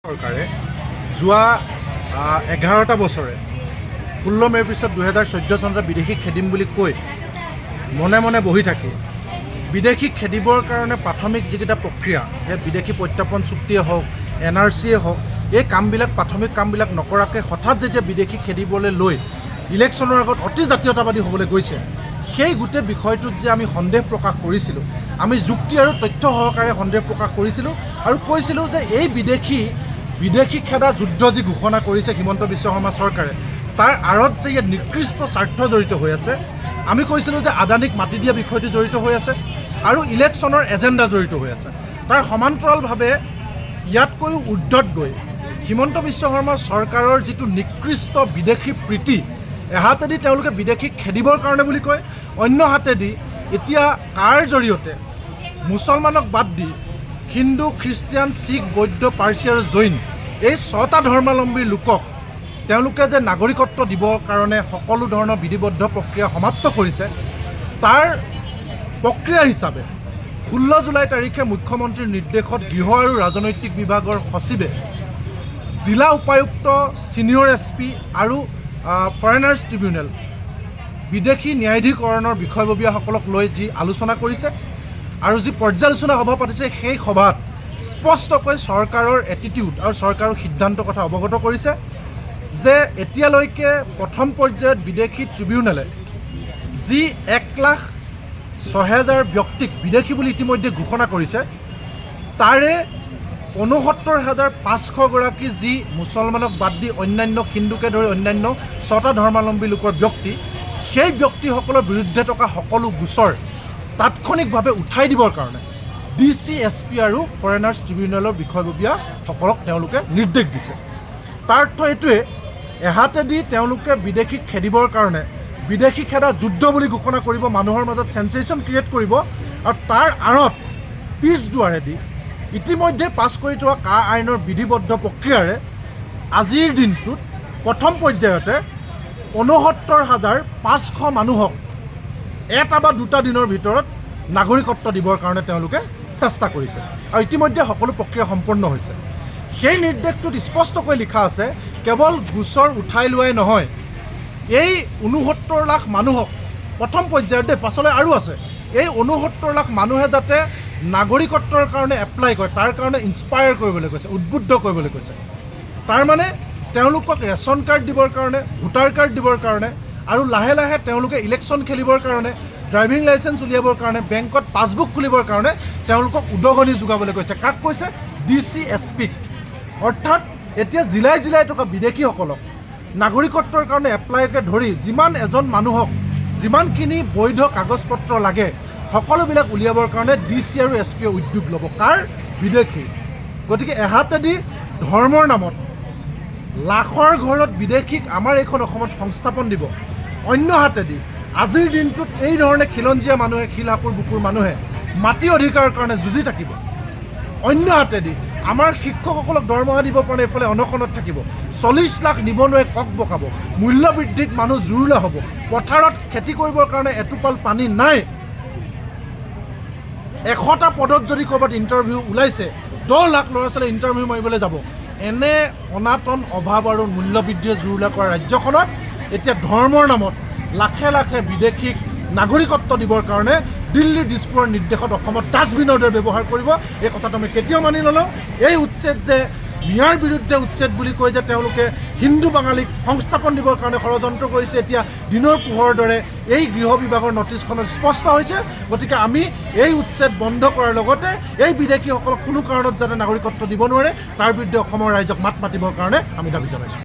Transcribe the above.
চৰকাৰে যোৱা 11টা বছৰে 16 মে'ৰ পিছত 2014 চনতে বিদেশীক খেদিম বুলি কৈ মনে মনে বহি থাকি বিদেশীক খেদিবৰ কাৰণে প্ৰাথমিক যিকেইটা প্ৰক্ৰিয়া, সেই বিদেশী প্ৰত্যাৰ্পণ চুক্তিয়ে হওক, এনআৰচিয়ে হওক, এই কামবিলাক, প্ৰাথমিক কামবিলাক নকৰাকৈ হঠাৎ যেতিয়া বিদেশী খেদিবলৈ লৈ ইলেকশ্যনৰ আগত অতি জাতীয়তাবাদী হ'বলৈ গৈছে, সেই গোটেই বিষয়টোত যে আমি সন্দেহ প্ৰকাশ কৰিছিলোঁ, আমি যুক্তি আৰু তথ্য সহকাৰে সন্দেহ প্ৰকাশ কৰিছিলোঁ আৰু কৈছিলোঁ যে এই বিদেশী খেদা যুদ্ধ যি ঘোষণা কৰিছে হিমন্ত বিশ্ব শৰ্মা চৰকাৰে, তাৰ আঁৰত যে ইয়াত নিকৃষ্ট স্বাৰ্থ জড়িত হৈ আছে। আমি কৈছিলোঁ যে আদানীক মাটি দিয়া বিষয়টো জড়িত হৈ আছে আৰু ইলেকশ্যনৰ এজেণ্ডা জড়িত হৈ আছে। তাৰ সমান্তৰালভাৱে ইয়াতকৈও ঊৰ্ধত গৈ হিমন্ত বিশ্ব শৰ্মা চৰকাৰৰ যিটো নিকৃষ্ট বিদেশী প্ৰীতি, এহাতেদি তেওঁলোকে বিদেশীক খেদিবৰ কাৰণে বুলি কয়, অন্য হাতেদি এতিয়া কাৰ জৰিয়তে মুছলমানক বাদ দি হিন্দু, খ্ৰীষ্টিয়ান, শিখ, বৌদ্ধ, পাৰ্চী আৰু জৈন এই ছটা ধৰ্মাৱলম্বী লোকক তেওঁলোকে যে নাগৰিকত্ব দিবৰ কাৰণে সকলো ধৰণৰ বিধিবদ্ধ প্ৰক্ৰিয়া সমাপ্ত কৰিছে, তাৰ প্ৰক্ৰিয়া হিচাপে 16 জুলাই তাৰিখে মুখ্যমন্ত্ৰীৰ নিৰ্দেশত গৃহ আৰু ৰাজনৈতিক বিভাগৰ সচিবে জিলা উপায়ুক্ত, ছিনিয়ৰ এছপি আৰু ফৰেনাৰ্ছ ট্ৰিবিউনেল, বিদেশী ন্যায়াধীকৰণৰ বিষয়ববীয়াসকলক লৈ যি আলোচনা কৰিছে আৰু যি পৰ্যালোচনা সভা পাতিছে, সেই সভাত স্পষ্টকৈ চৰকাৰৰ এটিটিউড আৰু চৰকাৰৰ সিদ্ধান্তৰ কথা অৱগত কৰিছে যে এতিয়ালৈকে প্ৰথম পৰ্যায়ত বিদেশী ট্ৰিবিউনেলে যি 1,06,000 ব্যক্তিক বিদেশী বুলি ইতিমধ্যে ঘোষণা কৰিছে, তাৰে 69,500গৰাকী যি মুছলমানক বাদ দি অন্যান্য হিন্দুকে ধৰি অন্যান্য ছটা ধৰ্মাৱলম্বী লোকৰ ব্যক্তি, সেই ব্যক্তিসকলৰ বিৰুদ্ধে থকা সকলো গোচৰ তাৎক্ষণিকভাৱে উঠাই দিবৰ কাৰণে ডিচি, এছপি আৰু ফৰেনাৰ্ছ ট্ৰিবিউনেলৰ বিষয়ববীয়াসকলক তেওঁলোকে নিৰ্দেশ দিছে। তাৰ অৰ্থ এইটোৱে, এহাতেদি তেওঁলোকে বিদেশীক খেদিবৰ কাৰণে বিদেশী খেদা যুদ্ধ বুলি ঘোষণা কৰিব, মানুহৰ মাজত চেনচেশ্যন ক্ৰিয়েট কৰিব আৰু তাৰ আঁৰত পিছ দুৱাৰেদি ইতিমধ্যে পাছ কৰি থোৱা কা আইনৰ বিধিবদ্ধ প্ৰক্ৰিয়াৰে আজিৰ দিনটোত প্ৰথম পৰ্যায়তে 69,500 মানুহক এটা বা দুটা দিনৰ ভিতৰত নাগৰিকত্ব দিবৰ কাৰণে তেওঁলোকে চেষ্টা কৰিছে আৰু ইতিমধ্যে সকলো প্ৰক্ৰিয়া সম্পন্ন হৈছে। সেই নিৰ্দেশটোত স্পষ্টকৈ লিখা আছে, কেৱল গোচৰ উঠাই লোৱাই নহয়, এই 69 লাখ মানুহক প্ৰথম পৰ্যায়ত দেই, পাছলৈ আৰু আছে, এই 69 লাখ মানুহে যাতে নাগৰিকত্বৰ কাৰণে এপ্লাই কৰে তাৰ কাৰণে ইনস্পায়াৰ কৰিবলৈ কৈছে, উদ্বুদ্ধ কৰিবলৈ কৈছে। তাৰমানে তেওঁলোকক ৰেচন কাৰ্ড দিবৰ কাৰণে, ভোটাৰ কাৰ্ড দিবৰ কাৰণে আৰু লাহে লাহে তেওঁলোকে ইলেকশ্যন খেলিবৰ কাৰণে ড্ৰাইভিং লাইচেঞ্চ উলিয়াবৰ কাৰণে, বেংকত পাছবুক খুলিবৰ কাৰণে তেওঁলোকক উদগনি যোগাবলৈ কৈছে। কাক কৈছে? ডিচি, এছপিক। অৰ্থাৎ এতিয়া জিলাই জিলাই থকা বিদেশীসকলক নাগৰিকত্বৰ কাৰণে এপ্লাইকে ধৰি যিমান এজন মানুহক যিমানখিনি বৈধ কাগজ পত্ৰ লাগে, সকলোবিলাক উলিয়াবৰ কাৰণে ডিচি আৰু এছপিয়ে উদ্যোগ ল'ব। কাৰ? বিদেশী। গতিকে এহাতেদি ধৰ্মৰ নামত লাখৰ ঘৰত বিদেশীক আমাৰ এইখন অসমত সংস্থাপন দিব, অন্য হাতেদি আজিৰ দিনটোত এই ধৰণে খিলঞ্জীয়া মানুহে, শিলসাঁকোৰ বুকুৰ মানুহে মাটি অধিকাৰৰ কাৰণে যুঁজি থাকিব, অন্য হাতেদি আমাৰ শিক্ষকসকলক দৰমহা দিব পৰা নাই, এইফালে অনশনত থাকিব, 40 লাখ নিবনুৱাই কক বকাব, মূল্য বৃদ্ধিত মানুহ জুৰুলা হ'ব, পথাৰত খেতি কৰিবৰ কাৰণে এটোপাল পানী নাই, 100টা পদত যদি ক'ৰবাত ইণ্টাৰভিউ ওলাইছে, 10 লাখ ল'ৰা ছোৱালীয়ে ইণ্টাৰভিউ মাৰিবলৈ যাব, এনে অনাটন, অভাৱ আৰু মূল্যবৃদ্ধিয়ে জুৰুলা কৰা ৰাজ্যখনত এতিয়া ধৰ্মৰ নামত লাখে লাখে বিদেশীক নাগৰিকত্ব দিবৰ কাৰণে দিল্লীৰ দিছপুৰৰ নিৰ্দেশত অসমত ডাষ্টবিনৰ দৰে ব্যৱহাৰ কৰিব, এই কথাটো আমি কেতিয়াও মানি নলওঁ। এই উচ্ছেদ যে মিয়াৰ বিৰুদ্ধে উচ্ছেদ বুলি কৈ যে তেওঁলোকে হিন্দু বাঙালীক সংস্থাপন দিবৰ কাৰণে ষড়যন্ত্ৰ কৰিছে, এতিয়া দিনৰ পোহৰৰ দৰে এই গৃহ বিভাগৰ নটিচখনত স্পষ্ট হৈছে। গতিকে আমি এই উচ্ছেদ বন্ধ কৰাৰ লগতে এই বিদেশীসকলক কোনো কাৰণত যাতে নাগৰিকত্ব দিব নোৱাৰে, তাৰ বিৰুদ্ধে অসমৰ ৰাইজক মাত মাতিবৰ কাৰণে আমি দাবী জনাইছোঁ।